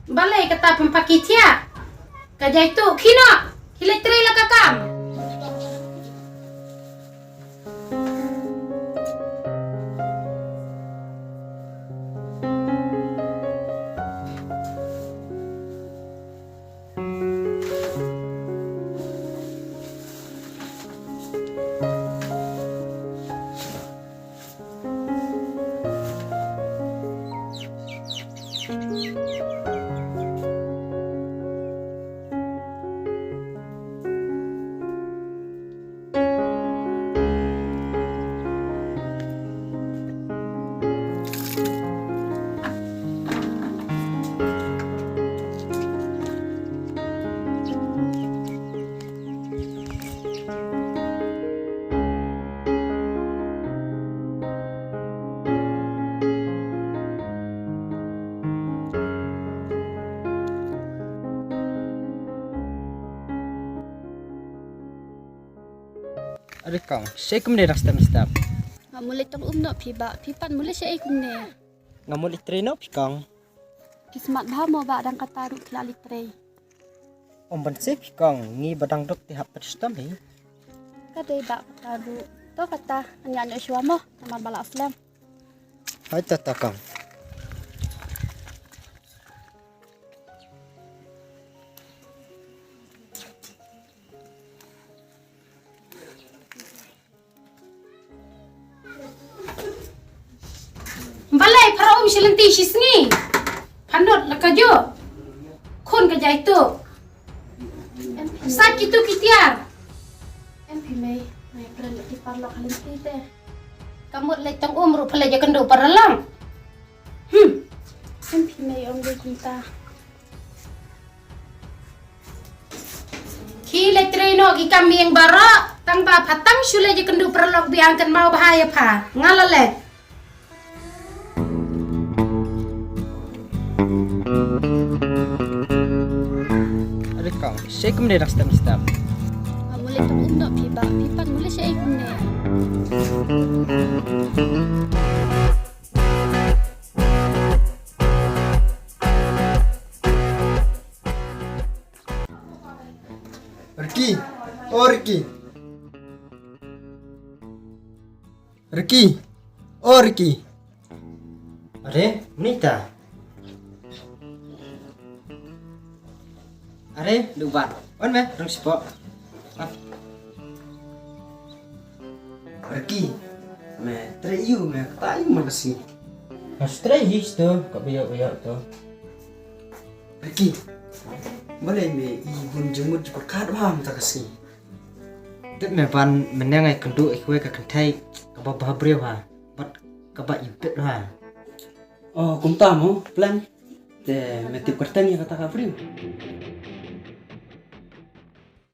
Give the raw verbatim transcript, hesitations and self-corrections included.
Balei kata pynpaki thiah? Ka jai tu khino. Khie leit trei la ka kam. Are kong, sei kumne dang step step. Nga mut leit tong um noh phi bah, phi pat mut leit shaei kumne? Nga mut leit trei noh phi kong. Phi smat bha mo bah, dang kata ruh phi la leit trei. Ym ban sei phi kong, ngi ba dang duk te hap pat shitom hi. Ka dei bah kata ruh. To kata, ngan ïaid noh shuwa mo, namar ba la slem. Hai ta ta kong. Balei pharau um shi lynti shi sngi? Phanot la ka ju. Khun ka jai tu. Sa kitu ki tiar. Em phi mei, mei kren ki paralok ha lynti te. Ka mut leit tong um ruh pha leit ïakynduh paralok. Hmm. Em phi mei ong dei kumta. Khie leit trei noh ki kam ïing baroh, tang ba pha tang shu leit ïakynduh paralok biang, kynmaw bha ïa pha. Nga la leit. Are kong, sei kumne dang step step. Nga mut leit tong um noh phi bah, phi pat mut leit shaei kumne? Ricky, oh Ricky. Ricky, oh Ricky. Are, mano ita? Are, duh bat. Wan me, rung sipok. Wan. Ricky, me trei ïu me, kata ïu ma ka sngi. Nga trei hi sto, ka ba ïoh ba ïoh to. Ricky, balei me i bun jingmut jingpyrkhat bha mynta ka sngi? Tip me ban mynne nga ïakynduh ïa kawei ka kynthei kaba bha briew ha, bad kaba ibit ha. Oh, kumta mo, Plan? Te me tip kyrteng ïa kata ka briew?